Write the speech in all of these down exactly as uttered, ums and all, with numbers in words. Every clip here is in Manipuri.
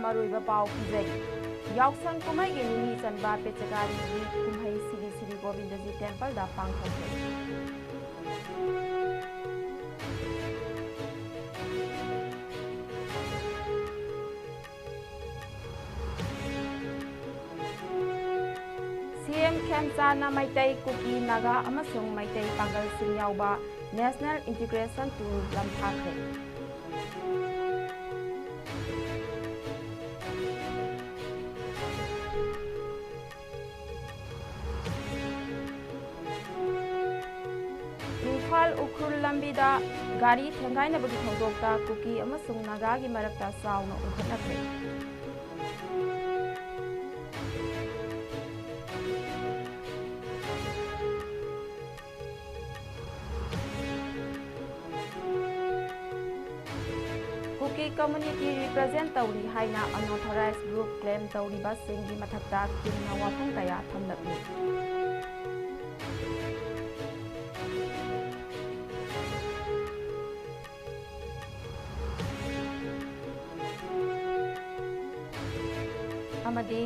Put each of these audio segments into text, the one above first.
ꯃꯔꯨꯑꯣꯏꯕ ꯄꯥꯎ ꯄꯤꯖꯔꯤ꯫ ꯌꯥꯎꯁꯪ ꯀꯨꯝꯍꯩꯒꯤ ꯅꯤꯅꯤ ꯆꯟꯕ ꯄꯦꯆꯀꯥꯔꯤꯒꯤ ꯀꯨꯝꯍꯩ ꯁꯤꯔꯤ ꯁꯤꯔꯤ ꯒꯣꯕꯤꯟꯗꯖꯤ ꯇꯦꯝꯄꯜꯗ ꯄꯥꯡꯊꯣꯛꯈ꯭ꯔꯦ꯫ ꯁꯤ ꯑꯦꯝ ꯈꯦꯝꯆꯥꯟꯅ ꯃꯩꯇꯩ, ꯀꯨꯀꯤ, ꯅꯥꯒꯥ ꯑꯃꯁꯨꯡ ꯃꯩꯇꯩ ꯄꯥꯡꯒꯜꯁꯤꯡ ꯌꯥꯎꯕ National Integration Tour ꯂꯝꯊꯥꯈ꯭ꯔꯦ꯫ Imphal Ukhrul ꯂꯝꯕꯤꯗ ꯒꯥꯔꯤ ꯊꯦꯡꯒꯥꯏꯅꯕꯒꯤ ꯊꯧꯗꯣꯛꯇ ꯀꯨꯀꯤ ꯑꯃꯁꯨꯡ ꯅꯥꯒꯥꯒꯤ ꯃꯔꯛꯇ ꯆꯥꯎꯅ ꯎꯟꯈꯠꯅꯈ꯭ꯔꯦ꯫ ꯀꯨꯀꯤ community represent ꯇꯧꯔꯤ ꯍꯥꯏꯅ unauthorized group claim ꯇꯧꯔꯤꯕꯁꯤꯡꯒꯤ ꯃꯊꯛꯇ ꯀꯤꯝꯅ ꯋꯥꯐꯝ ꯀꯌꯥ ꯊꯝꯂꯛꯂꯤ꯫ ꯑꯃꯗꯤ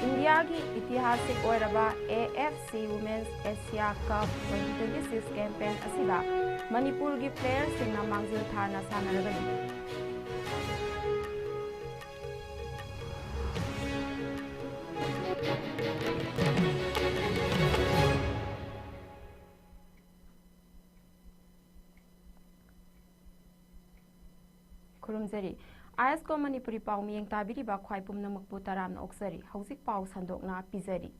ꯏꯟꯗꯤꯌꯥꯒꯤ ꯏꯇꯤꯍꯥꯁꯤꯛ ꯑꯣꯏꯔꯕ A F C Women's Asia Cup twenty twenty-six campaign ꯑꯁꯤꯗ ꯃꯅꯤꯄꯨꯔꯒꯤ playerꯁꯤꯡꯅ ꯃꯥꯡꯖꯤꯜ ꯊꯥꯅ ꯁꯥꯟꯅꯔꯒꯅꯤ꯫ ꯈꯨꯔꯨꯝꯖꯔꯤ꯫ I S ꯀꯣ ꯃꯅꯤꯄꯨꯔꯤ ꯄꯥꯎ ꯃꯤꯌꯦꯡ ꯇꯥꯕꯤꯔꯤꯕ ꯈ꯭ꯋꯥꯏ ꯄꯨꯝꯅꯃꯛꯄꯨ ꯇꯔꯥꯝꯅ ꯑꯣꯛꯆꯔꯤ꯫ ꯍꯧꯖꯤꯛ ꯄꯥꯎ ꯁꯟꯗꯣꯛꯅ ꯄꯤꯖꯔꯤ꯫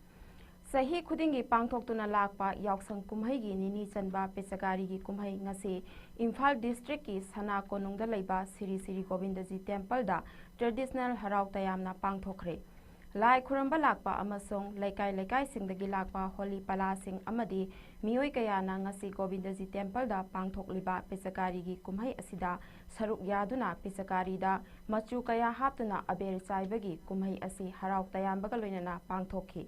ꯆꯍꯤ ꯈꯨꯗꯤꯡꯒꯤ ꯄꯥꯡꯊꯣꯛꯇꯨꯅ ꯂꯥꯛꯄ ꯌꯥꯎꯁꯪ ꯀꯨꯝꯍꯩꯒꯤ ꯅꯤꯅꯤ ꯆꯟꯕ ꯄꯦꯆꯀꯥꯔꯤꯒꯤ ꯀꯨꯝꯍꯩ ꯉꯁꯤ ꯏꯝꯐꯥꯜ districtꯀꯤ ꯁꯅꯥ ꯀꯣꯅꯨꯡꯗ ꯂꯩꯕ ꯁꯤꯔꯤ ꯁꯤꯔꯤ ꯒꯣꯕꯤꯟꯗꯖꯤ templeꯗ traditional ꯍꯔꯥꯎ ꯇꯌꯥꯝꯅ ꯄꯥꯡꯊꯣꯛꯈ꯭ꯔꯦ꯫ ꯂꯥꯏ ꯈꯨꯔꯨꯝꯕ ꯂꯥꯛꯄ ꯑꯃꯁꯨꯡ ꯂꯩꯀꯥꯏ ꯂꯩꯀꯥꯏꯁꯤꯡꯗꯒꯤ ꯂꯥꯛꯄ ꯍꯣꯂꯤ ꯄꯂꯥꯁꯤꯡ ꯑꯃꯗꯤ ꯃꯤꯑꯣꯏ ꯀꯌꯥꯅ ꯉꯁꯤ ꯒꯣꯕꯤꯟꯗꯖꯤ templeꯗ ꯄꯥꯡꯊꯣꯛꯂꯤꯕ ꯄꯦꯆꯀꯥꯔꯤꯒꯤ ꯀꯨꯝꯍꯩ ꯑꯁꯤꯗ ꯁꯔꯨꯛ ꯌꯥꯗꯨꯅ ꯄꯦꯆꯀꯥꯔꯤꯗ ꯃꯆꯨ ꯀꯌꯥ ꯍꯥꯞꯇꯨꯅ ꯑꯕꯦꯔ ꯆꯥꯏꯕꯒꯤ ꯀꯨꯝꯍꯩ ꯑꯁꯤ ꯍꯔꯥꯎ ꯇꯌꯥꯝꯕꯒ ꯂꯣꯏꯅꯅ ꯄꯥꯡꯊꯣꯛꯈꯤ꯫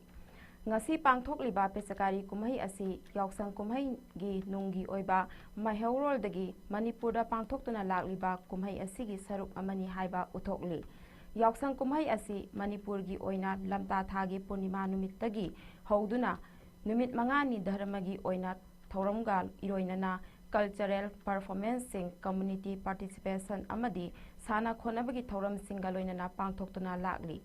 ꯉꯁꯤ ꯄꯥꯡꯊꯣꯛꯂꯤꯕ ꯄꯦꯆꯀꯥꯔꯤ ꯀꯨꯝꯍꯩ ꯑꯁꯤ ꯌꯥꯎꯁꯪ ꯀꯨꯝꯍꯩꯒꯤ ꯅꯨꯡꯒꯤ ꯑꯣꯏꯕ ꯃꯩꯍꯧꯔꯣꯜꯗꯒꯤ ꯃꯅꯤꯄꯨꯔꯗ ꯄꯥꯡꯊꯣꯛꯇꯨꯅ ꯂꯥꯛꯂꯤꯕ ꯀꯨꯝꯍꯩ ꯑꯁꯤꯒꯤ ꯁꯔꯨꯛ ꯑꯃꯅꯤ ꯍꯥꯏꯕ ꯎꯠꯊꯣꯛꯂꯤ꯫ ꯌꯥꯎꯁꯪ ꯀꯨꯝꯍꯩ ꯑꯁꯤ ꯃꯅꯤꯄꯨꯔꯒꯤ ꯑꯣꯏꯅ ꯂꯝꯇꯥ ꯊꯥꯒꯤ ꯄꯨꯔꯅꯤꯃꯥ ꯅꯨꯃꯤꯠꯇꯒꯤ ꯍꯧꯗꯨꯅ ꯅꯨꯃꯤꯠ ꯃꯉꯥꯅꯤ ꯙꯔꯃꯒꯤ ꯑꯣꯏꯅ ꯊꯧꯔꯝꯒ ꯏꯔꯣꯏꯅꯅ cultural performanceꯁꯤꯡ, community participation ꯑꯃꯗꯤ ꯁꯥꯟꯅ ꯈꯣꯠꯅꯕꯒꯤ ꯊꯧꯔꯝꯁꯤꯡꯒ ꯂꯣꯏꯅꯅ ꯄꯥꯡꯊꯣꯛꯇꯨꯅ ꯂꯥꯛꯂꯤ꯫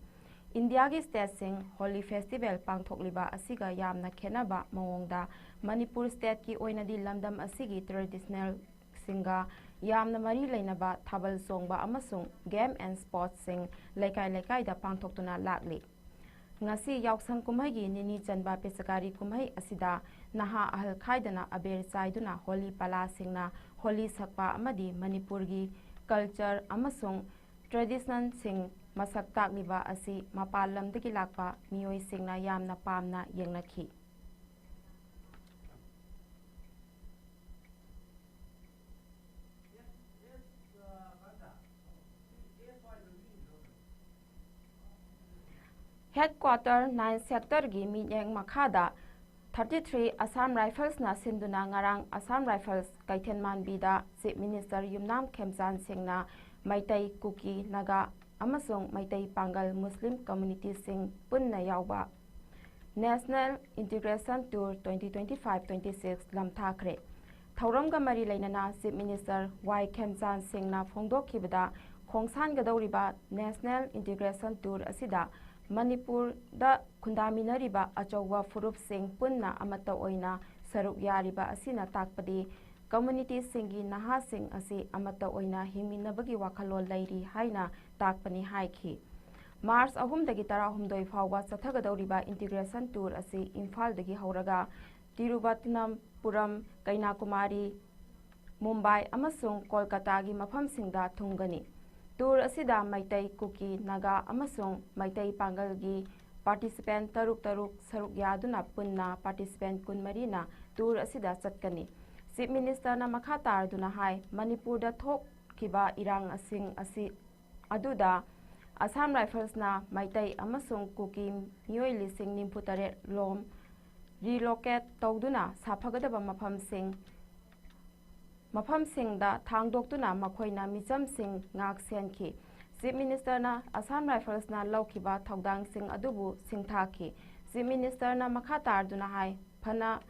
ꯏꯟꯗꯤꯌꯥꯒꯤ stateꯁꯤꯡ ꯍꯣꯂꯤ festival ꯄꯥꯡꯊꯣꯛꯂꯤꯕ ꯑꯁꯤꯒ ꯌꯥꯝꯅ ꯈꯦꯠꯅꯕ ꯃꯑꯣꯡꯗ ꯃꯅꯤꯄꯨꯔ stateꯀꯤ ꯑꯣꯏꯅꯗꯤ ꯂꯝꯗꯝ ꯑꯁꯤꯒꯤ traditional ꯁꯤꯡꯒ ꯌꯥꯝꯅ ꯃꯔꯤ ꯂꯩꯅꯕ ꯊꯥꯕꯜ ꯆꯣꯡꯕ ꯑꯃꯁꯨꯡ game and sportsꯁꯤꯡ ꯂꯩꯀꯥꯏ ꯂꯩꯀꯥꯏꯗ ꯄꯥꯡꯊꯣꯛꯇꯨꯅ ꯂꯥꯛꯂꯤ꯫ ꯉꯁꯤ ꯌꯥꯎꯁꯪ ꯀꯨꯝꯍꯩꯒꯤ ꯅꯤꯅꯤ ꯆꯟꯕ ꯄꯦꯆꯀꯥꯔꯤ ꯀꯨꯝꯍꯩ ꯑꯁꯤꯗ ꯅꯍꯥ ꯑꯍꯜ ꯈꯥꯏꯗꯅ ꯑꯕꯦꯔ ꯆꯥꯏꯗꯨꯅ ꯍꯣꯂꯤ ꯄꯥꯂꯥꯁꯤꯡꯅ ꯍꯣꯂꯤ ꯁꯛꯄ ꯑꯃꯗꯤ ꯃꯅꯤꯄꯨꯔꯒꯤ culture ꯑꯃꯁꯨꯡ traditionꯁꯤꯡ ꯃꯁꯛ ꯇꯥꯛꯂꯤꯕ ꯑꯁꯤ ꯃꯄꯥꯟ ꯂꯝꯗꯒꯤ ꯂꯥꯛꯄ ꯃꯤꯑꯣꯏꯁꯤꯡꯅ ꯌꯥꯝꯅ ꯄꯥꯝꯅ ꯌꯦꯡꯅꯈꯤ꯫ Headquarter nine sectorꯒꯤ ꯃꯤꯠꯌꯦꯡ ꯃꯈꯥꯗ thirty three Assam Riflesꯅ ꯁꯤꯟꯗꯨꯅ ꯉꯔꯥꯡ Assam Rifles ꯀꯩꯊꯦꯜ ꯃꯥꯟꯕꯤꯗ Chief Minister ꯌꯨꯝꯅꯥꯝ ꯈꯦꯝꯆꯥꯟ ꯁꯤꯡꯅ ꯃꯩꯇꯩ, ꯀꯨꯀꯤ, ꯅꯥꯒꯥ ꯑꯃꯁꯨꯡ ꯃꯩꯇꯩ ꯄꯥꯡꯒꯜ Muslim communityꯁꯤꯡ ꯄꯨꯟꯅ ꯌꯥꯎꯕ National Integration Tour twenty twenty-five twenty-six ꯂꯝꯊꯥꯈ꯭ꯔꯦ꯫ ꯊꯧꯔꯝꯒ ꯃꯔꯤ ꯂꯩꯅꯅ Chief Minister ꯋꯥꯏ ꯈꯦꯝꯆꯥꯟ ꯁꯤꯡꯅ ꯐꯣꯡꯗꯣꯛꯈꯤꯕꯗ, ꯈꯣꯡꯁꯥꯟꯒꯗꯧꯔꯤꯕ National Integration Tour ꯑꯁꯤꯗ ꯃꯅꯤꯄꯨꯔꯗ ꯈꯨꯟꯗꯥꯃꯤꯟꯅꯔꯤꯕ ꯑꯆꯧꯕ ꯐꯨꯔꯨꯞꯁꯤꯡ ꯄꯨꯟꯅ ꯑꯃꯠꯇ ꯑꯣꯏꯅ ꯁꯔꯨꯛ ꯌꯥꯔꯤꯕ ꯑꯁꯤꯅ ꯇꯥꯛꯄꯗꯤ communityꯁꯤꯡꯒꯤ ꯅꯍꯥꯁꯤꯡ ꯑꯁꯤ ꯑꯃꯠꯇ ꯑꯣꯏꯅ ꯍꯤꯡꯃꯤꯟꯅꯕꯒꯤ ꯋꯥꯈꯜꯂꯣꯟ ꯂꯩꯔꯤ ꯍꯥꯏꯅ ꯇꯥꯛꯄꯅꯤ ꯍꯥꯏꯈꯤ꯫ March ꯑꯍꯨꯝꯗꯒꯤ ꯇꯔꯥꯍꯨꯝꯗꯣꯏ ꯐꯥꯎꯕ ꯆꯠꯊꯒꯗꯧꯔꯤꯕ Integration Tour ꯑꯁꯤ ꯏꯝꯐꯥꯜꯗꯒꯤ ꯍꯧꯔꯒ ꯇꯤꯔꯨꯕꯇꯅꯝꯄꯨꯔꯝ, ꯀꯩꯅꯥꯀꯨꯃꯥꯔꯤ, ꯃꯨꯝꯕꯥꯏ ꯑꯃꯁꯨꯡ ꯀꯣꯜꯀꯇꯥꯒꯤ ꯃꯐꯝꯁꯤꯡꯗ ꯊꯨꯡꯒꯅꯤ꯫ Tour ꯑꯁꯤꯗ ꯃꯩꯇꯩ, ꯀꯨꯀꯤ, ꯅꯥꯒꯥ ꯑꯃꯁꯨꯡ ꯃꯩꯇꯩ ꯄꯥꯡꯒꯜꯒꯤ participant ꯇꯔꯨꯛ ꯇꯔꯨꯛ ꯁꯔꯨꯛ ꯌꯥꯗꯨꯅ ꯄꯨꯟꯅ participant ꯀꯨꯟꯃꯔꯤꯅ tour ꯑꯁꯤꯗ ꯆꯠꯀꯅꯤ꯫ Chief Ministerꯅ ꯃꯈꯥ ꯇꯥꯔꯗꯨꯅ ꯍꯥꯏ, ꯃꯅꯤꯄꯨꯔꯗ ꯊꯣꯛꯈꯤꯕ ꯏꯔꯥꯡꯁꯤꯡ ꯑꯁꯤ ꯑꯗꯨꯗ Assam Riflesꯅ ꯃꯩꯇꯩ ꯑꯃꯁꯨꯡ ꯀꯨꯀꯤ ꯃꯤꯑꯣꯏ ꯂꯤꯁꯤꯡ ꯅꯤꯐꯨ ꯇꯔꯦꯠ ꯂꯣꯝ relocate ꯇꯧꯗꯨꯅ ꯁꯥꯐꯒꯗꯕ ꯃꯐꯝꯁꯤꯡ, ꯃꯐꯝꯁꯤꯡꯗ ꯊꯥꯡꯗꯣꯛꯇꯨꯅ ꯃꯈꯣꯏꯅ ꯃꯤꯆꯝꯁꯤꯡ ꯉꯥꯛ ꯁꯦꯟꯈꯤ꯫ Chief Ministerꯅ Assam Riflesꯅ ꯂꯧꯈꯤꯕ ꯊꯧꯗꯥꯡꯁꯤꯡ ꯑꯗꯨꯕꯨ ꯁꯤꯡꯊꯥꯈꯤ꯫ Chief Ministerꯅ ꯃꯈꯥ ꯇꯥꯗꯨꯅ ꯍꯥꯏ, ꯐꯅ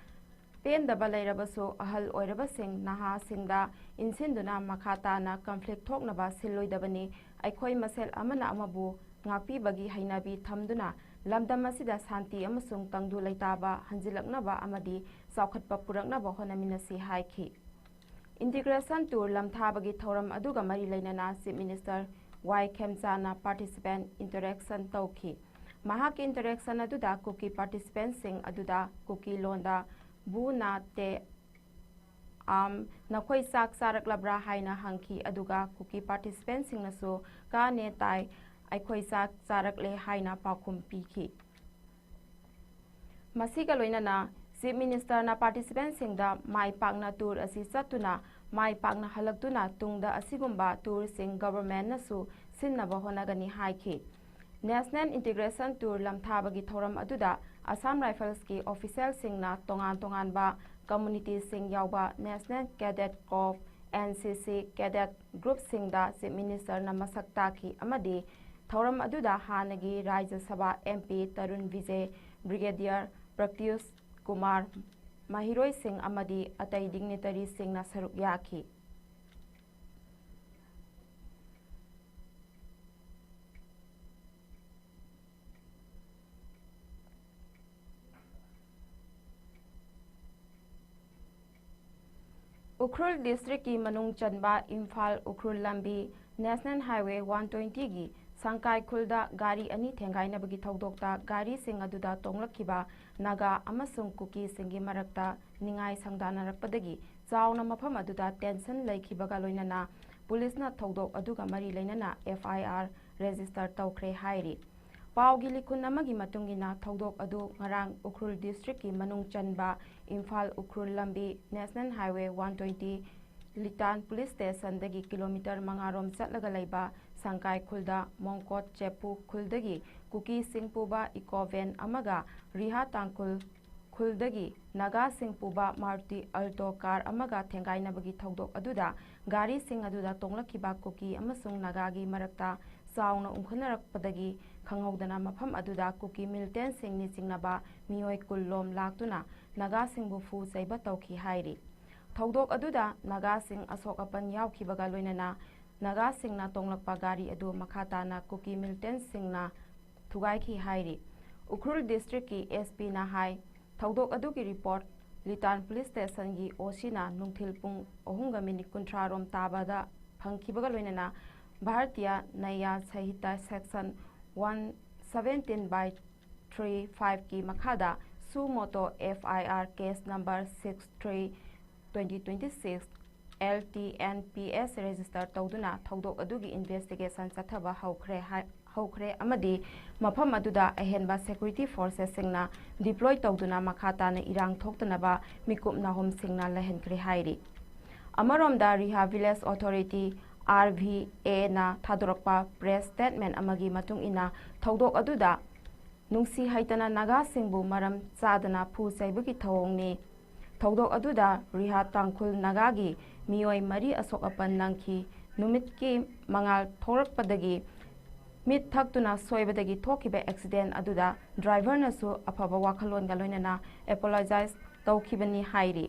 ꯄꯦꯟꯗꯕ ꯂꯩꯔꯕꯁꯨ ꯑꯍꯜ ꯑꯣꯏꯔꯕꯁꯤꯡ ꯅꯍꯥꯁꯤꯡꯗ ꯏꯟꯁꯤꯟꯗꯨꯅ ꯃꯈꯥ ꯇꯥꯅ conflict ꯊꯣꯛꯅꯕ ꯁꯤꯜꯂꯣꯏꯗꯕꯅꯤ꯫ ꯑꯩꯈꯣꯏ ꯃꯁꯦꯜ ꯑꯃꯅ ꯑꯃꯕꯨ ꯉꯥꯛꯄꯤꯕꯒꯤ ꯍꯩꯅꯕꯤ ꯊꯝꯗꯨꯅ ꯂꯝꯗꯝ ꯑꯁꯤꯗ ꯁꯥꯟꯇꯤ ꯑꯃꯁꯨꯡ ꯇꯪꯗꯨ ꯂꯩꯇꯥꯕ ꯍꯟꯖꯤꯜꯂꯛꯅꯕ ꯑꯃꯗꯤ ꯆꯥꯎꯈꯠꯄ ꯄꯨꯔꯛꯅꯕ ꯍꯣꯠꯅꯃꯤꯟꯅꯁꯤ ꯍꯥꯏꯈꯤ꯫ Integration Tour ꯂꯝꯊꯥꯕꯒꯤ ꯊꯧꯔꯝ ꯑꯗꯨꯒ ꯃꯔꯤ ꯂꯩꯅꯅ Chief Minister ꯋꯥꯏ ꯈꯦꯝꯆꯥꯅ participant interaction ꯇꯧꯈꯤ꯫ ꯃꯍꯥꯛꯀꯤ interaction ꯑꯗꯨꯗ ꯀꯨꯀꯤ participantꯁꯤꯡ ꯑꯗꯨꯗ ꯀꯨꯀꯤ ꯂꯣꯟꯗ "ꯕꯨ ꯅꯥ ꯇꯦ ꯑꯥꯝ, ꯅꯈꯣꯏ ꯆꯥꯛ ꯆꯥꯔꯛꯂꯕ꯭ꯔꯥ?" ꯍꯥꯏꯅ ꯍꯪꯈꯤ, ꯑꯗꯨꯒ ꯀꯨꯀꯤ participantꯁꯤꯡꯅꯁꯨ "ꯀꯥ ꯅꯦ ꯇꯥꯏ, ꯑꯩꯈꯣꯏ ꯆꯥꯛ ꯆꯥꯔꯛꯂꯦ" ꯍꯥꯏꯅ ꯄꯥꯎꯈꯨꯝ ꯄꯤꯈꯤ꯫ ꯃꯁꯤꯒ ꯂꯣꯏꯅꯅ Chief Ministerꯅ participantꯁꯤꯡꯗ ꯃꯥꯏ ꯄꯥꯛꯅ tour ꯑꯁꯤ ꯆꯠꯇꯨꯅ ꯃꯥꯏ ꯄꯥꯛꯅ ꯍꯜꯂꯛꯇꯨꯅ ꯇꯨꯡꯗ ꯑꯁꯤꯒꯨꯝꯕ tourꯁꯤꯡ governmentꯅꯁꯨ ꯁꯤꯟꯅꯕ ꯍꯣꯠꯅꯒꯅꯤ ꯍꯥꯏꯈꯤ꯫ National Integration Tour ꯂꯝꯊꯥꯕꯒꯤ ꯊꯧꯔꯝ ꯑꯗꯨꯗ Assam Riflesꯀꯤ officialꯁꯤꯡꯅ ꯇꯣꯉꯥꯟ ꯇꯣꯉꯥꯟꯕ communityꯁꯤꯡ ꯌꯥꯎꯕ National Cadet Corps, NCC cadet groupꯁꯤꯡꯗ Chief Ministerꯅ ꯃꯁꯛ ꯇꯥꯛꯈꯤ ꯑꯃꯗꯤ ꯊꯧꯔꯝ ꯑꯗꯨꯗ ꯍꯥꯟꯅꯒꯤ ꯔꯥꯖ꯭ꯌ ꯁꯚꯥ MP ꯇꯔꯨꯟ ꯕꯤꯖꯦ, Brigadier ꯄ꯭ꯔꯇ꯭ꯌꯨꯁ ꯀꯨꯃꯥꯔ, ꯃꯍꯩꯔꯣꯏꯁꯤꯡ ꯑꯃꯗꯤ ꯑꯇꯩ dignitaryꯁꯤꯡꯅ ꯁꯔꯨꯛ ꯌꯥꯈꯤ꯫ ꯎꯈ꯭ꯔꯨꯜ districtꯀꯤ ꯃꯅꯨꯡ ꯆꯟꯕ ꯏꯝꯐꯥꯜ ꯎꯈ꯭ꯔꯨꯜ ꯂꯝꯕꯤ National Highway one twentyꯒꯤ ꯁꯪꯀꯥꯏ ꯈꯨꯜꯗ ꯒꯥꯔꯤ ꯑꯅꯤ ꯊꯦꯡꯒꯥꯏꯅꯕꯒꯤ ꯊꯧꯗꯣꯛꯇ ꯒꯥꯔꯤꯁꯤꯡ ꯑꯗꯨꯗ ꯇꯣꯡꯂꯛꯈꯤꯕ ꯅꯥꯒꯥ ꯑꯃꯁꯨꯡ ꯀꯨꯀꯤꯁꯤꯡꯒꯤ ꯃꯔꯛꯇ ꯅꯤꯡꯉꯥꯏ ꯁꯪꯗꯥꯅꯔꯛꯄꯗꯒꯤ ꯆꯥꯎꯅ ꯃꯐꯝ ꯑꯗꯨꯗ tension ꯂꯩꯈꯤꯕꯒ ꯂꯣꯏꯅꯅ ꯄꯨꯂꯤꯁꯅ ꯊꯧꯗꯣꯛ ꯑꯗꯨꯒ ꯃꯔꯤ ꯂꯩꯅꯅ FIR register ꯇꯧꯈ꯭ꯔꯦ ꯍꯥꯏꯔꯤ꯫ ꯄꯥꯎꯒꯤ ꯂꯤꯈꯨꯟ ꯑꯃꯒꯤ ꯃꯇꯨꯡ ꯏꯟꯅ ꯊꯧꯗꯣꯛ ꯑꯗꯨ ꯉꯔꯥꯡ ꯎꯈ꯭ꯔꯨꯜ districtꯀꯤ ꯃꯅꯨꯡ ꯆꯟꯕ ꯏꯝꯐꯥꯜ ꯎꯈ꯭ꯔꯨꯜ ꯂꯝꯕꯤ National Highway one twenty ꯂꯤꯇꯥꯟ police stationꯗꯒꯤ kilometre ꯃꯉꯥꯔꯣꯝ ꯆꯠꯂꯒ ꯂꯩꯕ ꯁꯪꯀꯥꯏ ꯈꯨꯜꯗ ꯃꯣꯡꯀꯣꯠ ꯆꯦꯄꯨ ꯈꯨꯜꯗꯒꯤ ꯀꯨꯀꯤꯁꯤꯡ ꯄꯨꯕ eco van ꯑꯃꯒ ꯔꯤꯍꯥ ꯇꯥꯡꯈꯨꯜ ꯈꯨꯜꯗꯒꯤ ꯅꯥꯒꯥꯁꯤꯡ ꯄꯨꯕ ꯃꯥꯔꯨꯇꯤ ꯑꯜꯇꯣ ꯀꯥꯔ ꯑꯃꯒ ꯊꯦꯡꯒꯥꯏꯅꯕꯒꯤ ꯊꯧꯗꯣꯛ ꯑꯗꯨꯗ ꯒꯥꯔꯤꯁꯤꯡ ꯑꯗꯨꯗ ꯇꯣꯡꯂꯛꯈꯤꯕ ꯀꯨꯀꯤ ꯑꯃꯁꯨꯡ ꯅꯥꯒꯥꯒꯤ ꯃꯔꯛꯇ ꯆꯥꯎꯅ ꯎꯪꯈꯠꯅꯔꯛꯄꯗꯒꯤ ꯈꯪꯍꯧꯗꯅ ꯃꯐꯝ ꯑꯗꯨꯗ ꯀꯨꯀꯤ ꯃꯤꯂꯤꯇꯦꯟꯁꯤꯡꯅ ꯆꯤꯡꯅꯕ ꯃꯤꯑꯣꯏ ꯀꯨꯟ ꯂꯣꯝ ꯂꯥꯛꯇꯨꯅ ꯅꯥꯒꯥꯁꯤꯡꯕꯨ ꯐꯨ ꯆꯩꯕ ꯇꯧꯈꯤ ꯍꯥꯏꯔꯤ꯫ ꯊꯧꯗꯣꯛ ꯑꯗꯨꯗ ꯅꯥꯒꯥꯁꯤꯡ ꯑꯁꯣꯛ ꯑꯄꯟ ꯌꯥꯎꯈꯤꯕꯒ ꯂꯣꯏꯅꯅ ꯅꯥꯒꯥꯁꯤꯡꯅ ꯇꯣꯡꯂꯛꯄ ꯒꯥꯔꯤ ꯑꯗꯨ ꯃꯈꯥ ꯇꯥꯅ ꯀꯨꯀꯤ ꯃꯤꯂꯤꯇꯦꯟꯁꯤꯡꯅ ꯊꯨꯒꯥꯏꯈꯤ ꯍꯥꯏꯔꯤ꯫ ꯎꯈ꯭ꯔꯨꯜ ꯗꯤꯁꯇ꯭ꯔꯤꯛꯀꯤ ꯑꯦꯁ ꯄꯤꯅ ꯍꯥꯏ, ꯊꯧꯗꯣꯛ ꯑꯗꯨꯒꯤ ꯔꯤꯄꯣꯔꯠ ꯂꯤꯇꯥꯟ ꯄꯨꯂꯤꯁ ꯁ꯭ꯇꯦꯁꯟꯒꯤ ꯑꯣ ꯁꯤꯅ ꯅꯨꯡꯊꯤꯜ ꯄꯨꯡ ꯑꯍꯨꯝꯒ ꯃꯤꯅꯤꯠ ꯀꯨꯟꯊ꯭ꯔꯥ ꯔꯣꯝ ꯇꯥꯕꯗ ꯐꯪꯈꯤꯕꯒ ꯂꯣꯏꯅꯅ Bharatiya Nyaya Sanhita section one seventeen by three ꯐꯥꯏꯚꯀꯤ ꯃꯈꯥꯗ suo motu F I R case number six three twenty twenty six L T N P S register ꯇꯧꯗꯨꯅ ꯊꯧꯗꯣꯛ ꯑꯗꯨꯒꯤ ꯏꯟꯚꯦꯁꯇꯤꯒꯦꯁꯟ ꯆꯠꯊꯕ ꯍꯧꯈ꯭ꯔꯦ ꯍꯥꯏ-, ꯍꯧꯈ꯭ꯔꯦ ꯑꯃꯗꯤ ꯃꯐꯝ ꯑꯗꯨꯗ ꯑꯍꯦꯟꯕ ꯁꯦꯀ꯭ꯌꯨꯔꯤꯇꯤ ꯐꯣꯔꯁꯦꯁꯁꯤꯡꯅ ꯗꯤꯄ꯭ꯂꯣꯏ ꯇꯧꯗꯨꯅ ꯃꯈꯥ ꯇꯥꯅ ꯏꯔꯥꯡ ꯊꯣꯛꯇꯅꯕ ꯃꯤꯀꯨꯞ ꯅꯥꯍꯨꯝꯁꯤꯡꯅ ꯂꯩꯍꯟꯈ꯭ꯔꯦ ꯍꯥꯏꯔꯤ꯫ ꯑꯃꯔꯣꯝꯗ ꯔꯤꯍꯥ ꯚꯤꯂꯦꯖ ꯑꯣꯊꯣꯔꯤꯇꯤ, ꯑꯥꯔ ꯚꯤ ꯑꯦꯅ ꯊꯥꯗꯣꯔꯛꯄ ꯄ꯭ꯔꯦꯁ ꯁ꯭ꯇꯦꯠꯃꯦꯟ ꯑꯃꯒꯤ ꯃꯇꯨꯡ ꯏꯟꯅ ꯊꯧꯗꯣꯛ ꯑꯗꯨꯗ ꯅꯨꯡꯁꯤ ꯍꯩꯇꯅ ꯅꯥꯒꯥꯁꯤꯡꯕꯨ ꯃꯔꯝ ꯆꯥꯗꯅ ꯐꯨ ꯆꯩꯕꯒꯤ ꯊꯧꯑꯣꯡꯅꯤ꯫ ꯊꯧꯗꯣꯛ ꯑꯗꯨꯗ ꯔꯤꯍꯥ ꯇꯥꯡꯈꯨꯜ ꯅꯥꯒꯥꯒꯤ ꯃꯤꯑꯣꯏ ꯃꯔꯤ ꯑꯁꯣꯛ ꯑꯄꯟ ꯅꯪꯈꯤ꯫ ꯅꯨꯃꯤꯠꯀꯤ ꯃꯉꯥꯜ ꯊꯣꯔꯛꯄꯗꯒꯤ ꯃꯤꯠ ꯊꯛꯇꯨꯅ ꯁꯣꯏꯕꯗꯒꯤ ꯊꯣꯛꯈꯤꯕ ꯑꯦꯛꯁꯤꯗꯦꯟ ꯑꯗꯨꯗ ꯗ꯭ꯔꯥꯏꯚꯔꯅꯁꯨ ꯑꯐꯕ ꯋꯥꯈꯜꯂꯣꯟꯒ ꯂꯣꯏꯅꯅ ꯑꯦꯄꯣꯂꯣꯖꯥꯏꯖ ꯇꯧꯈꯤꯕꯅꯤ ꯍꯥꯏꯔꯤ꯫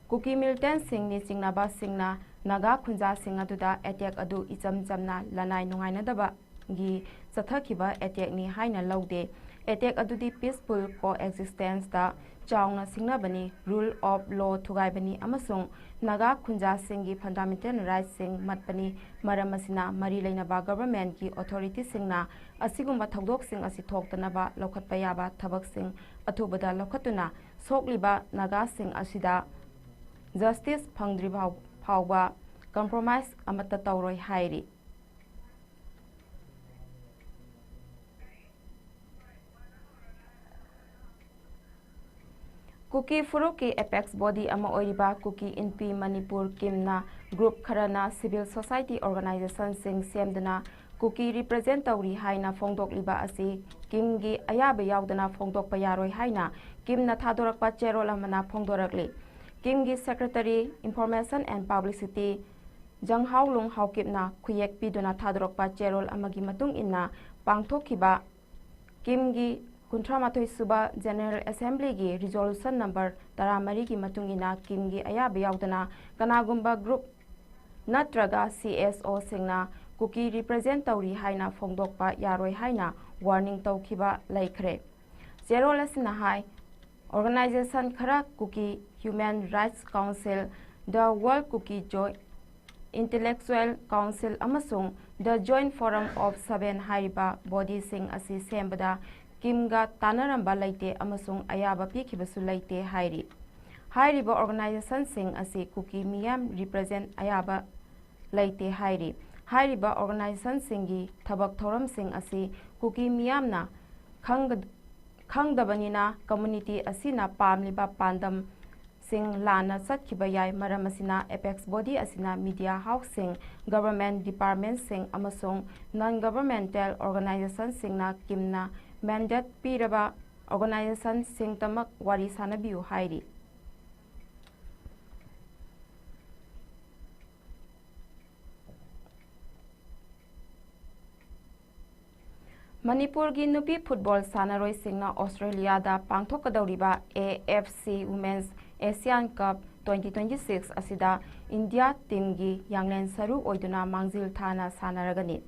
ꯀꯨꯀꯤ ꯃꯤꯂꯤꯇꯦꯟꯁꯤꯡꯅꯤ ꯆꯤꯡꯅꯕꯁꯤꯡꯅ ꯅꯥꯒꯥ ꯈꯨꯟꯖꯥꯁꯤꯡ ꯑꯗꯨꯗ ꯑꯦꯇꯦꯛ ꯑꯗꯨ ꯏꯆꯝ ꯆꯝꯅ ꯂꯅꯥꯏ ꯅꯨꯡꯉꯥꯏꯅꯗꯕꯒꯤ ꯆꯠꯊꯈꯤꯕ ꯑꯦꯇꯦꯛꯅꯤ ꯍꯥꯏꯅ ꯂꯧꯗꯦ꯫ ꯑꯦꯇꯦꯛ ꯑꯗꯨꯗꯤ ꯄꯤꯁꯐꯨꯜ ꯀꯣ ꯑꯦꯛꯖꯤꯁꯇꯦꯟꯁꯇ ꯆꯥꯎꯅ ꯁꯤꯡꯅꯕꯅꯤ, ꯔꯨꯜ ꯑꯣꯐ ꯂꯣ ꯊꯨꯒꯥꯏꯕꯅꯤ ꯑꯃꯁꯨꯡ ꯅꯥꯒꯥ ꯈꯨꯟꯖꯥꯁꯤꯡꯒꯤ ꯐꯟꯗꯥꯃꯦꯟꯇꯦꯜ ꯔꯥꯏꯠꯁꯤꯡ ꯃꯠꯄꯅꯤ꯫ ꯃꯔꯝ ꯑꯁꯤꯅ ꯃꯔꯤ ꯂꯩꯅꯕ ꯒꯚꯔꯟꯃꯦꯟꯠꯀꯤ ꯑꯣꯊꯣꯔꯤꯇꯤꯁꯤꯡꯅ ꯑꯁꯤꯒꯨꯝꯕ ꯊꯧꯗꯣꯛꯁꯤꯡ ꯑꯁꯤ ꯊꯣꯛꯇꯅꯕ ꯂꯧꯈꯠꯄ ꯌꯥꯕ ꯊꯕꯛꯁꯤꯡ ꯑꯊꯨꯕꯗ ꯂꯧꯈꯠꯇꯨꯅ ꯁꯣꯛꯂꯤꯕ ꯅꯥꯒꯥꯁꯤꯡ ꯑꯁꯤꯗ ꯖꯁꯇꯤꯁ ꯐꯪꯗ꯭ꯔꯤ ꯐꯥꯎ-, ꯐꯥꯎꯕ ꯀꯝꯄ꯭ꯔꯣꯃꯥꯏꯁ ꯑꯃꯠꯇ ꯇꯧꯔꯣꯏ ꯍꯥꯏꯔꯤ꯫ ꯀꯨꯀꯤ ꯐꯨꯔꯨꯞꯀꯤ ꯑꯦꯄꯦꯛꯁ ꯕꯣꯗꯤ ꯑꯃ ꯑꯣꯏꯔꯤꯕ ꯀꯨꯀꯤ ꯏꯟꯄꯤ ꯃꯅꯤꯄꯨꯔ ꯀꯤꯝꯅ ꯒ꯭ꯔꯨꯞ ꯈꯔꯅ ꯁꯤꯚꯤꯜ ꯁꯣꯁꯥꯏꯇꯤ ꯑꯣꯔꯒꯅꯥꯏꯖꯦꯁꯟꯁꯤꯡ ꯁꯦꯝꯗꯨꯅ ꯀꯨꯀꯤ represent ꯇꯧꯔꯤ ꯍꯥꯏꯅ ꯐꯣꯡꯗꯣꯛꯂꯤꯕ ꯑꯁꯤ ꯀꯤꯝꯒꯤ ꯑꯌꯥꯕ ꯌꯥꯎꯗꯅ ꯐꯣꯡꯗꯣꯛꯄ ꯌꯥꯔꯣꯏ ꯍꯥꯏꯅ ꯀꯤꯝꯅ ꯊꯥꯗꯣꯔꯛꯄ ꯆꯦꯔꯣꯜ ꯑꯃꯅ ꯐꯣꯡꯗꯣꯔꯛꯂꯤ꯫ ꯀꯤꯝꯒꯤ Secretary Information and Publicity ꯖꯪ ꯍꯥꯎꯂꯨꯡ ꯍꯥꯎꯀꯤꯞꯅ ꯈꯨꯌꯦꯛ ꯄꯤꯗꯨꯅ ꯊꯥꯗꯣꯔꯛꯄ ꯆꯦꯔꯣꯜ ꯑꯃꯒꯤ ꯃꯇꯨꯡ ꯏꯟꯅ, ꯄꯥꯡꯊꯣꯛꯈꯤꯕ ꯀꯤꯝꯒꯤ ꯀꯨꯟꯊ꯭ꯔꯥ ꯃꯥꯊꯣꯏ ꯁꯨꯕ General Assembly ꯒꯤ resolution number ꯇꯔꯥ ꯃꯔꯤꯒꯤ ꯃꯇꯨꯡ ꯏꯟꯅ ꯀꯤꯝꯒꯤ ꯑꯌꯥꯕ ꯌꯥꯎꯗꯅ ꯀꯅꯥꯒꯨꯝꯕ group ꯅꯠꯇ꯭ꯔꯒ C S O ꯁꯤꯡꯅ ꯀꯨꯀꯤ represent ꯇꯧꯔꯤ ꯍꯥꯏꯅ ꯐꯣꯡꯗꯣꯛꯄ ꯌꯥꯔꯣꯏ ꯍꯥꯏꯅ warning ꯇꯧꯈꯤꯕ ꯂꯩꯈ꯭ꯔꯦ꯫ ꯆꯦꯔꯣꯜ ꯑꯁꯤꯅ ꯍꯥꯏ, organization ꯈꯔ ꯀꯨꯀꯤ Human Rights Council, The World Kuki Jo-, Intellectual Council ꯑꯃꯁꯨꯡ The Joint Forum of Seven ꯍꯥꯏꯔꯤꯕ body ꯁꯤꯡ ꯑꯁꯤ ꯁꯦꯝꯕꯗ ꯀꯤꯝꯒ ꯇꯥꯟꯅꯔꯝꯕ ꯂꯩꯇꯦ ꯑꯃꯁꯨꯡ ꯑꯌꯥꯕ ꯄꯤꯈꯤꯕꯁꯨ ꯂꯩꯇꯦ ꯍꯥꯏꯔꯤ꯫ ꯍꯥꯏꯔꯤꯕ organization ꯁꯤꯡ ꯑꯁꯤ ꯀꯨꯀꯤ ꯃꯤꯌꯥꯝ represent ꯑꯌꯥꯕ ꯂꯩꯇꯦ ꯍꯥꯏꯔꯤ꯫ ꯍꯥꯏꯔꯤꯕ organization ꯁꯤꯡꯒꯤ ꯊꯕꯛ ꯊꯧꯔꯝꯁꯤꯡ ꯑꯁꯤ ꯀꯨꯀꯤ ꯃꯤꯌꯥꯝꯅ ꯈꯪꯒ-, ꯈꯪꯗꯕꯅꯤꯅ community ꯑꯁꯤꯅ ꯄꯥꯝꯂꯤꯕ ꯄꯥꯟꯗꯝꯁꯤꯡ ꯂꯥꯟꯅ ꯆꯠꯈꯤꯕ ꯌꯥꯏ꯫ ꯃꯔꯝ ꯑꯁꯤꯅ apex body ꯑꯁꯤꯅ media house ꯁꯤꯡ, government department ꯁꯤꯡ ꯑꯃꯁꯨꯡ non governmental organization ꯁꯤꯡꯅ ꯀꯤꯝꯅ mandate ꯄꯤꯔꯕ organization ꯁꯤꯡꯇꯃꯛ ꯋꯥꯔꯤ ꯁꯥꯅꯕꯤꯌꯨ ꯍꯥꯏꯔꯤ꯫ ꯃꯅꯤꯄꯨꯔꯒꯤ ꯅꯨꯄꯤ football ꯁꯥꯟꯅꯔꯣꯏꯁꯤꯡꯅ ꯑꯣꯁꯇ꯭ꯔꯦꯂꯤꯌꯥꯗ ꯄꯥꯡꯊꯣꯛꯀꯗꯧꯔꯤꯕ A F C Women's Asian Cup twenty twenty-six ꯑꯁꯤꯗ ꯏꯟꯗꯤꯌꯥ team ꯒꯤ ꯌꯥꯡꯂꯦꯟ ꯁꯔꯨ ꯑꯣꯏꯗꯨꯅ ꯃꯥꯡꯖꯤꯜ ꯊꯥꯅ ꯁꯥꯟꯅꯔꯒꯅꯤ꯫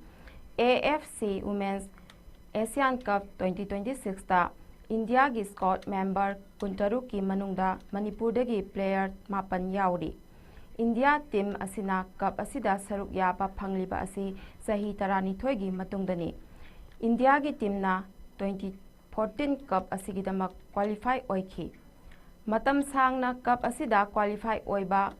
A F C Women's Asian Cup twenty twenty-six ꯇ ꯏꯟꯗꯤꯌꯥꯒꯤ squad member ꯀꯨꯟꯇꯔꯨꯛꯀꯤ ꯃꯅꯨꯡꯗ ꯃꯅꯤꯄꯨꯔꯗꯒꯤ player ꯃꯥꯄꯟ ꯌꯥꯎꯔꯤ꯫ ꯏꯟꯗꯤꯌꯥ team ꯑꯁꯤꯅ cup ꯑꯁꯤꯗ ꯁꯔꯨꯛ ꯌꯥꯕ ꯐꯪꯂꯤꯕ ꯑꯁꯤ ꯆꯍꯤ ꯇꯔꯥꯅꯤꯊꯣꯏꯒꯤ ꯃꯇꯨꯡꯗꯅꯤ꯫ ꯏꯟꯗꯤꯌꯥꯒꯤ team ꯅ twenty fourteen cup ꯑꯁꯤꯒꯤꯗꯃꯛ qualify ꯑꯣꯏꯈꯤ꯫ ꯃꯇꯝ ꯁꯥꯡꯅ cup ꯑꯁꯤꯗ qualify ꯑꯣꯏꯕ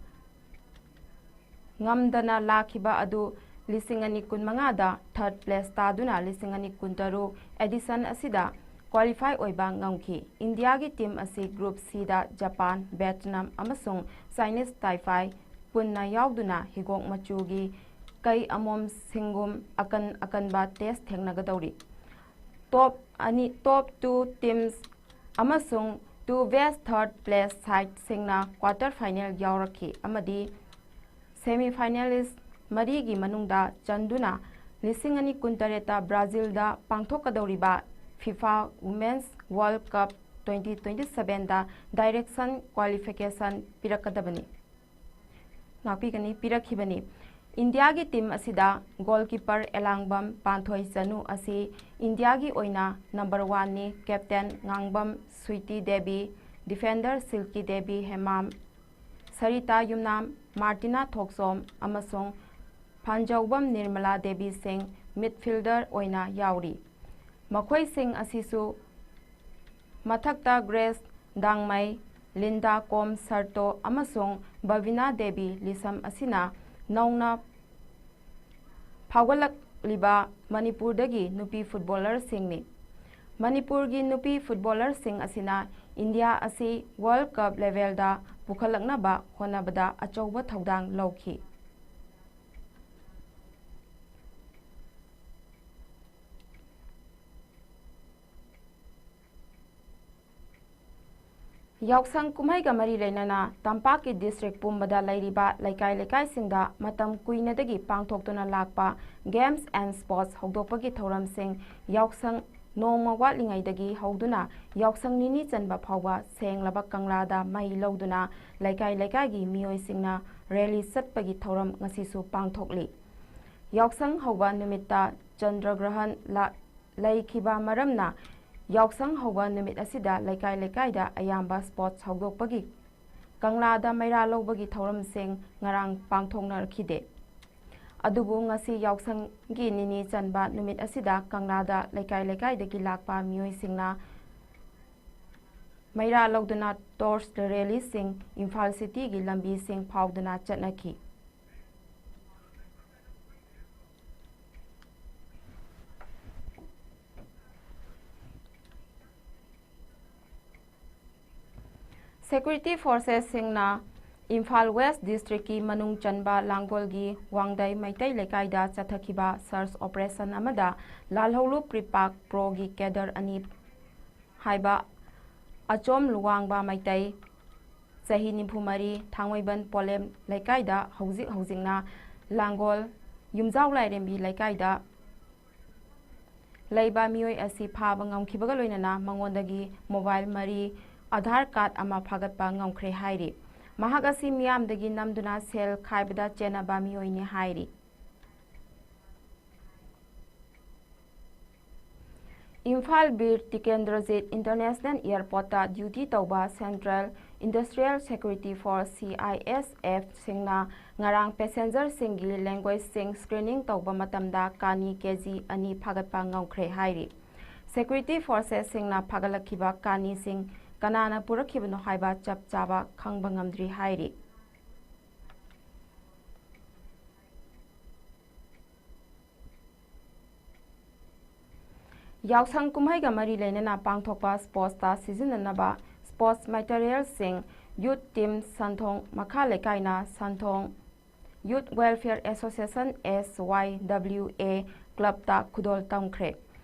ꯉꯝꯗꯅ ꯂꯥꯛꯈꯤꯕ ꯑꯗꯨ ꯂꯤꯁꯤꯡ ꯑꯅꯤ ꯀꯨꯟꯃꯉꯥꯗ third place ꯇꯥꯗꯨꯅ ꯂꯤꯁꯤꯡ ꯑꯅꯤ ꯀꯨꯟꯇꯔꯨꯛ edition ꯑꯁꯤꯗ qualify ꯑꯣꯏꯕ ꯉꯝꯈꯤ꯫ ꯏꯟꯗꯤꯌꯥꯒꯤ team ꯑꯁꯤ Group C ꯗ ꯖꯄꯥꯟ, ꯚꯦꯠꯅꯥꯝ ꯑꯃꯁꯨꯡ Chinese Taipei ꯄꯨꯟꯅ ꯌꯥꯎꯗꯨꯅ ꯍꯤꯒꯣꯛ ꯃꯆꯨꯒꯤ ꯀꯩ ꯑꯃꯣꯝ ꯁꯤꯡꯒꯨꯝ ꯑꯀꯟ ꯑꯀꯟꯕ ꯇꯦꯁ ꯊꯦꯡꯅꯒꯗꯧꯔꯤ꯫ ꯇꯣꯞ ꯑꯅꯤ, ꯇꯣꯞ ꯇꯨ ꯇꯤꯝꯁ ꯑꯃꯁꯨꯡ ꯇꯨ ꯕꯦꯁ ꯊꯔꯗ ꯄ꯭ꯂꯦꯁ ꯁꯥꯏꯗꯁꯤꯡꯅ ꯀ꯭ꯋꯥꯇꯔ ꯐꯥꯏꯅꯦꯜ ꯌꯥꯎꯔꯛꯈꯤ ꯑꯃꯗꯤ ꯁꯦꯃꯤ ꯐꯥꯏꯅꯦꯂꯤꯁ ꯃꯔꯤꯒꯤ ꯃꯅꯨꯡꯗ ꯆꯟꯗꯨꯅ ꯂꯤꯁꯤꯡ ꯑꯅꯤ ꯀꯨꯟꯇꯔꯦꯠꯇ ꯕ꯭ꯔꯥꯖꯤꯜꯗ ꯄꯥꯡꯊꯣꯛꯀꯗꯧꯔꯤꯕ FIFA women's world cup twenty twenty ꯁꯚꯦꯟꯗ ꯗꯥꯏꯔꯦꯛꯁꯟ ꯀ꯭ꯋꯥꯂꯤꯐꯤꯀꯦꯁꯟ ꯄꯤꯔꯛꯀꯗꯕꯅꯤ꯫ ꯉꯥꯛꯄꯤꯒꯅꯤ, ꯄꯤꯔꯛꯈꯤꯕꯅꯤ꯫ ꯏꯟꯗꯤꯌꯥꯒꯤ ꯇꯤꯝ ꯑꯁꯤꯗ ꯒꯣꯜꯀꯤꯄꯔ ꯑꯦꯂꯥꯡꯕꯝ ꯄꯥꯟꯊꯣꯏ ꯆꯅꯨ ꯑꯁꯤ ꯏꯟꯗꯤꯌꯥꯒꯤ ꯑꯣꯏꯅ ꯅꯝꯕꯔ ꯋꯥꯟꯅꯤ꯫ ꯀꯦꯞꯇꯦꯟ ꯉꯥꯡꯕꯝ ꯁ꯭ꯋꯤꯇꯤ ꯗꯦꯕꯤ, ꯗꯤꯐꯦꯟꯗꯔ ꯁꯤꯜꯀꯤ ꯗꯦꯕꯤ ꯍꯦꯃꯥꯝ, ꯁꯔꯤꯇꯥ ꯌꯨꯝꯅꯥꯝ, ꯃꯥꯔꯇꯤꯅꯥ ꯊꯣꯛꯆꯣꯝ ꯑꯃꯁꯨꯡ ꯐꯥꯟꯖꯧꯕꯝ ꯅꯤꯔꯃꯂꯥ ꯗꯦꯕꯤ ꯁꯤꯡ ꯃꯤꯗꯐꯤꯜꯗꯔ ꯑꯣꯏꯅ ꯌꯥꯎꯔꯤ꯫ ꯃꯈꯣꯏꯁꯤꯡ ꯑꯁꯤꯁꯨ ꯃꯊꯛꯇ ꯒ꯭ꯔꯦꯁ ꯗꯥꯡꯃꯩ, ꯂꯤꯟꯗꯥ ꯀꯣꯝ ꯁꯔꯇꯣ ꯑꯃꯁꯨꯡ ꯕꯕꯤꯅꯥ ꯗꯦꯕꯤ ꯂꯤꯁꯝ ꯑꯁꯤꯅ ꯅꯧꯅ ꯐꯥꯎꯒꯠꯂꯛꯂꯤꯕ ꯃꯅꯤꯄꯨꯔꯗꯒꯤ ꯅꯨꯄꯤ ꯐꯨꯠꯕꯣꯂꯔꯁꯤꯡꯅꯤ꯫ ꯃꯅꯤꯄꯨꯔꯒꯤ ꯅꯨꯄꯤ ꯐꯨꯠꯕꯣꯂꯔꯁꯤꯡ ꯑꯁꯤꯅ ꯏꯟꯗꯤꯌꯥ ꯑꯁꯤ ꯋꯥꯔꯜꯗ ꯀꯞ ꯂꯦꯚꯦꯜꯗ ꯄꯨꯈꯠꯂꯛꯅꯕ ꯍꯣꯠꯅꯕꯗ ꯑꯆꯧꯕ ꯊꯧꯗꯥꯡ ꯂꯧꯈꯤ꯫ ꯌꯥꯎꯁꯪ ꯀꯨꯝꯍꯩꯒ ꯃꯔꯤ ꯂꯩꯅꯅ ꯇꯝꯄꯥꯛꯀꯤ ꯗꯤꯁꯇ꯭ꯔꯤꯛ ꯄꯨꯝꯕꯗ ꯂꯩꯔꯤꯕ ꯂꯩꯀꯥꯏ ꯂꯩꯀꯥꯏꯁꯤꯡꯗ ꯃꯇꯝ ꯀꯨꯏꯅꯗꯒꯤ ꯄꯥꯡꯊꯣꯛꯇꯨꯅ ꯂꯥꯛꯄ Games and Sports ꯍꯧꯗꯣꯛꯄꯒꯤ ꯊꯧꯔꯝꯁꯤꯡ ꯌꯥꯎꯁꯪ ꯅꯣꯡꯃ ꯋꯥꯠꯂꯤꯉꯩꯗꯒꯤ ꯍꯧꯗꯨꯅ ꯌꯥꯎꯁꯪ ꯅꯤꯅꯤ ꯆꯟꯕ ꯐꯥꯎꯕ ꯁꯦꯡꯂꯕ ꯀꯪꯂꯥꯗ ꯃꯩ ꯂꯧꯗꯨꯅ ꯂꯩꯀꯥꯏ ꯂꯩꯀꯥꯏꯒꯤ ꯃꯤꯑꯣꯏꯁꯤꯡꯅ ꯔꯦꯂꯤ ꯆꯠꯄꯒꯤ ꯊꯧꯔꯝ ꯉꯁꯤꯁꯨ ꯄꯥꯡꯊꯣꯛꯂꯤ꯫ ꯌꯥꯎꯁꯪ ꯍꯧꯕ ꯅꯨꯃꯤꯠꯇ ꯆꯟꯗ꯭ꯔꯒ꯭ꯔꯍꯟ ꯂꯥ-, ꯂꯩꯈꯤꯕ ꯃꯔꯝꯅ ꯌꯥꯎꯁꯪ ꯍꯧꯕ ꯅꯨꯃꯤꯠ ꯑꯁꯤꯗ ꯂꯩꯀꯥꯏ ꯂꯩꯀꯥꯏꯗ ꯑꯌꯥꯝꯕ sports ꯍꯧꯗꯣꯛꯄꯒꯤ ꯀꯪꯂꯥꯗ ꯃꯩꯔꯥ ꯂꯧꯕꯒꯤ ꯊꯧꯔꯝꯁꯤꯡ ꯉꯔꯥꯡ ꯄꯥꯡꯊꯣꯛꯅꯔꯛꯈꯤꯗꯦ꯫ ꯑꯗꯨꯕꯨ ꯉꯁꯤ ꯌꯥꯎꯁꯪꯒꯤ ꯅꯤꯅꯤ ꯆꯟꯕ ꯅꯨꯃꯤꯠ ꯑꯁꯤꯗ ꯀꯪꯂꯥꯗ ꯂꯩꯀꯥꯏ ꯂꯩꯀꯥꯏꯗꯒꯤ ꯂꯥꯛꯄ ꯃꯤꯑꯣꯏꯁꯤꯡꯅ ꯃꯩꯔꯥ ꯂꯧꯗꯨꯅ torch rally ꯁꯤꯡ ꯏꯝꯐꯥꯜ cityꯒꯤ ꯂꯝꯕꯤꯁꯤꯡ ꯐꯥꯎꯗꯨꯅ ꯆꯠꯅꯈꯤ꯫ Security forces ꯁꯤꯡꯅ ꯏꯝꯐꯥꯜ ꯋꯦꯁ ꯗꯤꯁꯇ꯭ꯔꯤꯛꯀꯤ ꯃꯅꯨꯡ ꯆꯟꯕ ꯂꯥꯡꯒꯣꯜꯒꯤ ꯋꯥꯡꯗꯩ ꯃꯩꯇꯩ ꯂꯩꯀꯥꯏꯗ ꯆꯠꯊꯈꯤꯕ ꯁꯔꯆ ꯑꯣꯄꯔꯦꯁꯟ ꯑꯃꯗ ꯂꯥꯜꯍꯧꯂꯨꯞ ꯄ꯭ꯔꯤꯄꯥꯛ ꯄ꯭ꯔꯣꯒꯤ ꯀꯦꯗꯔ ꯑꯅꯤ ꯍꯥꯏꯕ ꯑꯆꯣꯝ ꯂꯨꯋꯥꯡꯕ ꯃꯩꯇꯩ, ꯆꯍꯤ ꯅꯤꯐꯨ ꯃꯔꯤ, ꯊꯥꯡꯃꯩꯕꯟ ꯄꯣꯂꯦꯝ ꯂꯩꯀꯥꯏꯗ ꯍꯧꯖꯤꯛ ꯍꯧꯖꯤꯛꯅ ꯂꯥꯡꯒꯣꯜ ꯌꯨꯝꯖꯥꯎ ꯂꯥꯏꯔꯦꯝꯕꯤ ꯂꯩꯀꯥꯏꯗ ꯂꯩꯕ ꯃꯤꯑꯣꯏ ꯑꯁꯤ ꯐꯥꯕ ꯉꯝꯈꯤꯕꯒ ꯂꯣꯏꯅꯅ ꯃꯉꯣꯟꯗꯒꯤ ꯃꯣꯕꯥꯏꯜ ꯃꯔꯤ, ꯑꯙꯥꯔ ꯀꯥꯔꯗ ꯑꯃ ꯐꯥꯒꯠꯄ ꯉꯝꯈ꯭ꯔꯦ ꯍꯥꯏꯔꯤ꯫ ꯃꯍꯥꯛ ꯑꯁꯤ ꯃꯤꯌꯥꯝꯗꯒꯤ ꯅꯝꯗꯨꯅ ꯁꯦꯜ ꯈꯥꯏꯕꯗ ꯆꯦꯟꯅꯕ ꯃꯤꯑꯣꯏꯅꯤ ꯍꯥꯏꯔꯤ꯫ ꯏꯝꯐꯥꯜ ꯕꯤꯔ ꯇꯤꯀꯦꯟꯗ꯭ꯔꯖꯤꯠ ꯏꯟꯇꯔꯅꯦꯁꯅꯦꯜ ꯑꯦꯌꯔꯄꯣꯔꯠꯇ ꯗ꯭ꯌꯨꯇꯤ ꯇꯧꯕ central industrial security force, C I S F, ꯁꯤꯡꯅ ꯉꯔꯥꯡ ꯄꯦꯁꯦꯟꯖꯔꯁꯤꯡꯒꯤ ꯂꯦꯡꯒ꯭ꯋꯦꯖꯁꯤꯡ ꯁ꯭ꯀ꯭ꯔꯤꯅꯤꯡ ꯇꯧꯕ ꯃꯇꯝꯗ ꯀꯥꯅꯤ ꯀꯦ ꯖꯤ ꯑꯅꯤ ꯐꯥꯒꯠꯄ ꯉꯝꯈ꯭ꯔꯦ ꯍꯥꯏꯔꯤ꯫ ꯁꯦꯀ꯭ꯌꯨꯔꯤꯇꯤ ꯐꯣꯔꯁꯦꯁꯁꯤꯡꯅ ꯐꯥꯒꯠꯂꯛꯈꯤꯕ ꯀꯥꯅꯤꯁꯤꯡ ꯀꯅꯥꯅ ꯄꯨꯔꯛꯈꯤꯕꯅꯣ ꯍꯥꯏꯕ ꯆꯞ ꯆꯥꯕ ꯈꯪꯕ ꯉꯝꯗ꯭ꯔꯤ ꯍꯥꯏꯔꯤ꯫ ꯌꯥꯎꯁꯪ ꯀꯨꯝꯍꯩꯒ ꯃꯔꯤ ꯂꯩꯅꯅ ꯄꯥꯡꯊꯣꯛꯄ ꯁ꯭ꯄꯣꯔꯠꯁꯇ ꯁꯤꯖꯤꯟꯅꯅꯕ ꯁ꯭ꯄꯣꯔꯠꯁ ꯃꯦꯇꯔꯤꯌꯦꯜꯁꯤꯡ ꯌꯨꯠ ꯇꯤꯝ ꯁꯟꯊꯣꯡ ꯃꯈꯥ ꯂꯩꯀꯥꯏꯅ ꯁꯟꯊꯣꯡ ꯌꯨꯠ ꯋꯦꯜꯐꯤꯌꯔ ꯑꯦꯁꯣꯁꯤꯌꯦꯁꯟ, ꯑꯦꯁ ꯋꯥꯏ ꯗꯕ꯭ꯂꯤꯎ ꯑꯦ, ꯀ꯭ꯂꯕꯇ ꯈꯨꯗꯣꯜ ꯇꯝꯈ꯭ꯔꯦ꯫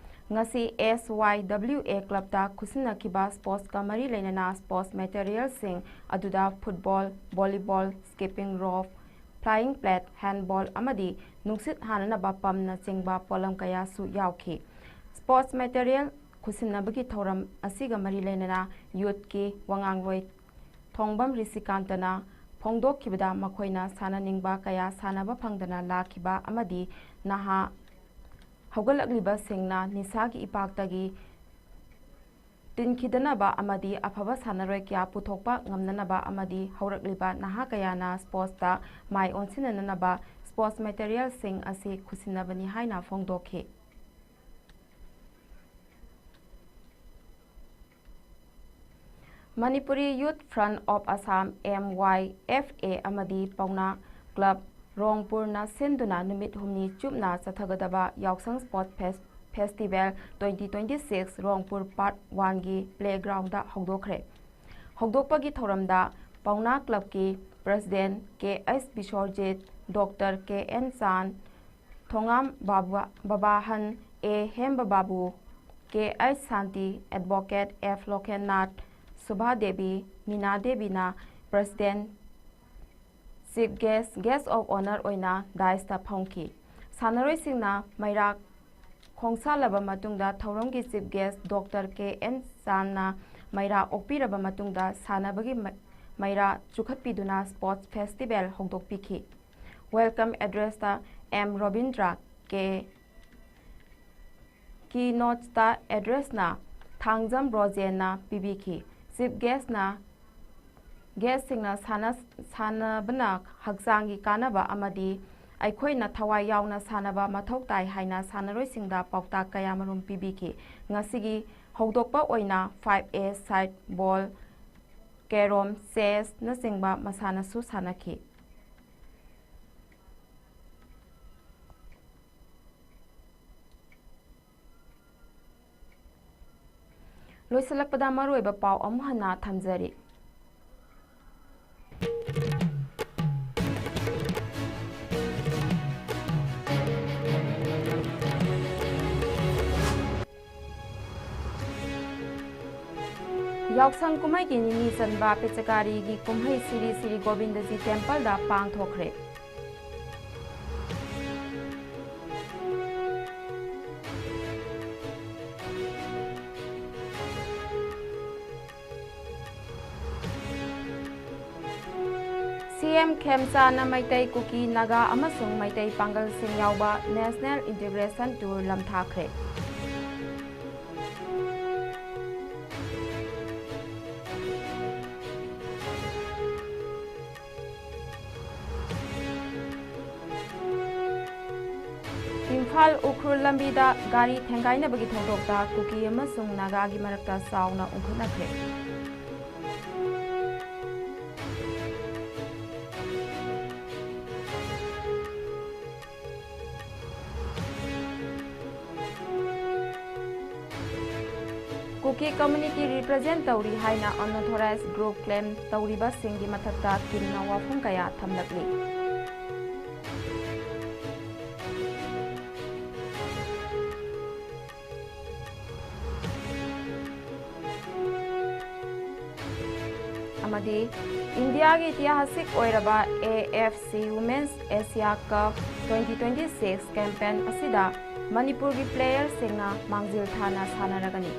ꯉꯁꯤ ꯑꯦꯁ ꯋꯥꯏ ꯗꯕ꯭ꯂꯤꯎ ꯑꯦ ꯀ꯭ꯂꯕꯇ ꯈꯨꯠꯁꯤꯟꯅꯈꯤꯕ ꯁ꯭ꯄꯣꯔꯠꯁꯀ ꯃꯔꯤ ꯂꯩꯅꯅ ꯁ꯭ꯄꯣꯔꯠꯁ ꯃꯦꯇꯔꯤꯌꯦꯜꯁꯤꯡ ꯑꯗꯨꯗ football, volleyball, skipping rope, flying plate, handball ꯑꯃꯗꯤ ꯅꯨꯡꯁꯤꯠ ꯍꯥꯟꯅꯅꯕ ꯄꯝꯅꯆꯤꯡꯕ ꯄꯣꯠꯂꯝ ꯀꯌꯥꯁꯨ ꯌꯥꯎꯈꯤ꯫ ꯁ꯭ꯄꯣꯔꯠꯁ ꯃꯦꯇꯔꯤꯌꯦꯜ ꯈꯨꯠꯁꯤꯟꯅꯕꯒꯤ ꯊꯧꯔꯝ ꯑꯁꯤꯒ ꯃꯔꯤ ꯂꯩꯅꯅ ꯌꯨꯠꯀꯤ ꯋꯥꯉꯥꯡꯂꯣꯏ ꯊꯣꯡꯕꯝ ꯔꯤꯁꯤꯀꯥꯟꯇꯅ ꯐꯣꯡꯗꯣꯛꯈꯤꯕꯗ, ꯃꯈꯣꯏꯅ ꯁꯥꯟꯅꯅꯤꯡꯕ ꯀꯌꯥ ꯁꯥꯟꯅꯕ ꯐꯪꯗꯅ ꯂꯥꯛꯈꯤꯕ ꯑꯃꯗꯤ ꯅꯍꯥ ꯍꯧꯒꯠꯂꯛꯂꯤꯕꯁꯤꯡꯅ ꯅꯤꯁꯥꯒꯤ ꯏꯄꯥꯛꯇꯒꯤ ꯇꯤꯟꯈꯤꯗꯅꯕ ꯑꯃꯗꯤ ꯑꯐꯕ ꯁꯥꯟꯅꯔꯣꯏ ꯀꯌꯥ ꯄꯨꯊꯣꯛꯄ ꯉꯝꯅꯅꯕ ꯑꯃꯗꯤ ꯍꯧꯔꯛꯂꯤꯕ ꯅꯍꯥ ꯀꯌꯥꯅ ꯁ꯭ꯄꯣꯔꯠꯁꯇ ꯃꯥꯏ ꯑꯣꯟꯁꯤꯟꯅꯅꯕ ꯁ꯭ꯄꯣꯔꯠꯁ ꯃꯦꯇꯔꯤꯌꯦꯜꯁꯤꯡ ꯑꯁꯤ ꯈꯨꯠꯁꯤꯟꯅꯕꯅꯤ ꯍꯥꯏꯅ ꯐꯣꯡꯗꯣꯛꯈꯤ꯫ Manipuri youth front of Assam, M Y F A, ꯑꯃꯗꯤ ꯄꯥꯎꯅꯥ ꯀ꯭ꯂꯕ ꯔꯣꯡꯄꯨꯔꯅ ꯁꯤꯟꯗꯨꯅ ꯅꯨꯃꯤꯠ ꯍꯨꯝꯅꯤ ꯆꯨꯞꯅ ꯆꯠꯊꯒꯗꯕ ꯌꯥꯎꯁꯪ ꯁ꯭ꯄꯣꯔꯠ ꯐꯦꯁ-, festival twenty twenty six Rongpur part ꯋꯥꯟꯒꯤ ꯄ꯭ꯂꯦꯒ꯭ꯔꯥꯎꯟꯗ ꯍꯧꯗꯣꯛꯈ꯭ꯔꯦ꯫ ꯍꯧꯗꯣꯛꯄꯒꯤ ꯊꯧꯔꯝꯗ ꯄꯥꯎꯅꯥ ꯀ꯭ꯂꯕꯀꯤ president K H Bishorjit, doctor K N Chan, Thongam ꯕꯥꯕꯥ-, Babahan, A Hemba Babu, K H Shanti, advocate F Lokennath, Subha Devi, Meena ꯗꯦꯕꯤꯅ president, chief guest, guest of honour ꯑꯣꯏꯅ ꯗꯥꯏꯁꯇ ꯐꯝꯈꯤ꯫ ꯁꯥꯟꯅꯔꯣꯏꯁꯤꯡꯅ ꯃꯩꯔꯥ ꯈꯣꯡꯁꯥꯜꯂꯕ ꯃꯇꯨꯡꯗ ꯊꯧꯔꯝꯒꯤ chief guest doctor K N ꯆꯥꯟꯅ ꯃꯩꯔꯥ ꯑꯣꯛꯄꯤꯔꯕ ꯃꯇꯨꯡꯗ ꯁꯥꯟꯅꯕꯒꯤ ꯃ-, ꯃꯩꯔꯥ ꯆꯨꯈꯠꯄꯤꯗꯨꯅ ꯁ꯭ꯄꯣꯔꯠꯁ ꯐꯦꯁꯇꯤꯚꯦꯜ ꯍꯧꯗꯣꯛꯄꯤꯈꯤ꯫ ꯋꯦꯜꯀꯝ ꯑꯦꯗ꯭ꯔꯦꯁꯇ ꯑꯦꯝ ꯔꯣꯕꯤꯟꯗ꯭ꯔ, ꯀꯦ ꯀꯤ ꯅꯣꯠꯁꯇ ꯑꯦꯗ꯭ꯔꯦꯁꯅ ꯊꯥꯡꯖꯝ ꯔꯣꯖꯦꯟꯅ ꯄꯤꯕꯤꯈꯤ꯫ ꯆꯤꯐ ꯒꯦꯁꯅ, ꯒꯦꯁꯁꯤꯡꯅ ꯁꯥꯟꯅ-, ꯁꯥꯟꯅꯕꯅ ꯍꯛꯆꯥꯡꯒꯤ ꯀꯥꯟꯅꯕ ꯑꯃꯗꯤ ꯑꯩꯈꯣꯏꯅ ꯊꯋꯥꯏ ꯌꯥꯎꯅ ꯁꯥꯟꯅꯕ ꯃꯊꯧ ꯇꯥꯏ ꯍꯥꯏꯅ ꯁꯥꯟꯅꯔꯣꯏꯁꯤꯡꯗ ꯄꯥꯎꯇꯥꯛ ꯀꯌꯥꯃꯔꯨꯝ ꯄꯤꯕꯤꯈꯤ꯫ ꯉꯁꯤꯒꯤ ꯍꯧꯗꯣꯛꯄ ꯑꯣꯏꯅ ꯐꯥꯏꯚ ꯑꯦ ꯁꯥꯏꯠ ꯕꯣꯜ, ꯀꯦꯔꯣꯝ, ꯆꯦꯁꯅꯆꯤꯡꯕ ꯃꯁꯥꯟꯅꯁꯨ ꯁꯥꯟꯅꯈꯤ꯫ ꯂꯣꯏꯁꯤꯜꯂꯛꯄꯗ ꯃꯔꯨꯑꯣꯏꯕ ꯄꯥꯎ ꯑꯃꯨꯛ ꯍꯟꯅ ꯊꯝꯖꯔꯤ꯫ ꯌꯥꯎꯁꯪ ꯀꯨꯝꯍꯩꯒꯤ ꯅꯤꯅꯤ ꯆꯟꯕ ꯄꯦꯆꯀꯥꯔꯤꯒꯤ ꯀꯨꯝꯍꯩ ꯁꯤꯔꯤ ꯁꯤꯔꯤ ꯒꯣꯕꯤꯟꯗꯖꯤ ꯇꯦꯝꯄꯜꯗ ꯄꯥꯡꯊꯣꯛꯈ꯭ꯔꯦ꯫ ꯁꯤ ꯑꯦꯝ ꯈꯦꯝꯆꯥꯟꯅ ꯃꯩꯇꯩ, ꯀꯨꯀꯤ, ꯅꯥꯒꯥ ꯑꯃꯁꯨꯡ ꯃꯩꯇꯩ ꯄꯥꯡꯒꯜꯁꯤꯡ ꯌꯥꯎꯕ ꯅꯦꯁꯅꯦꯜ ꯏꯟꯇꯤꯒ꯭ꯔꯦꯁꯟ ꯇꯨꯔ ꯂꯝꯊꯥꯈ꯭ꯔꯦ꯫ ꯏꯝꯐꯥꯜ ꯎꯈ꯭ꯔꯨꯜ ꯂꯝꯕꯤꯗ ꯒꯥꯔꯤ ꯊꯦꯡꯒꯥꯏꯅꯕꯒꯤ ꯊꯧꯗꯣꯛꯇ ꯀꯨꯀꯤ ꯑꯃꯁꯨꯡ ꯅꯥꯒꯥꯒꯤ ꯃꯔꯛꯇ ꯆꯥꯎꯅ ꯎꯪꯈꯠꯅꯈ꯭ꯔꯦ꯫ ꯀꯨꯀꯤ ꯀꯝꯃ꯭ꯌꯨꯅꯤꯇꯤ ꯔꯤꯄ꯭ꯔꯖꯦꯟ ꯇꯧꯔꯤ ꯍꯥꯏꯅ unauthorized group claim ꯇꯧꯔꯤꯕꯁꯤꯡꯒꯤ ꯃꯊꯛꯇ ꯀꯤꯝꯅ ꯋꯥꯐꯝ ꯀꯌꯥ ꯊꯝꯂꯛꯂꯤ꯫ ꯑꯃꯗꯤ ꯏꯟꯗꯤꯌꯥꯒꯤ ꯏꯇꯤꯍꯥꯁꯤꯛ ꯑꯣꯏꯔꯕ AFC Women's Asia Cup twenty twenty-six campaign ꯑꯁꯤꯗ ꯃꯅꯤꯄꯨꯔꯒꯤ playerꯁꯤꯡꯅ ꯃꯥꯡꯖꯤꯜ ꯊꯥꯅ ꯁꯥꯟꯅꯔꯒꯅꯤ꯫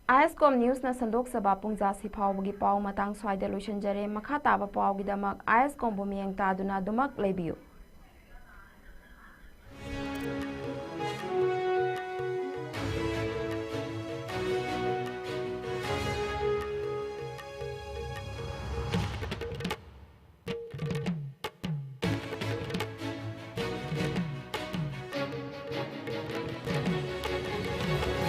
ISCOM Newsꯅ ꯁꯟꯗꯣꯛꯆꯕ ꯄꯨꯡꯖꯥꯁꯤ ꯐꯥꯎꯕꯒꯤ ꯄꯥꯎ ꯃꯇꯥꯡ ꯁ꯭ꯋꯥꯏꯗ ꯂꯣꯏꯁꯤꯟꯖꯔꯦ꯫ ꯃꯈꯥ ꯇꯥꯕ ꯄꯥꯎꯒꯤꯗꯃꯛ ISCOMꯕꯨ ꯃꯤꯠꯌꯦꯡ ꯇꯥꯗꯨꯅ ꯑꯗꯨꯃꯛ ꯂꯩꯕꯤꯌꯨ꯫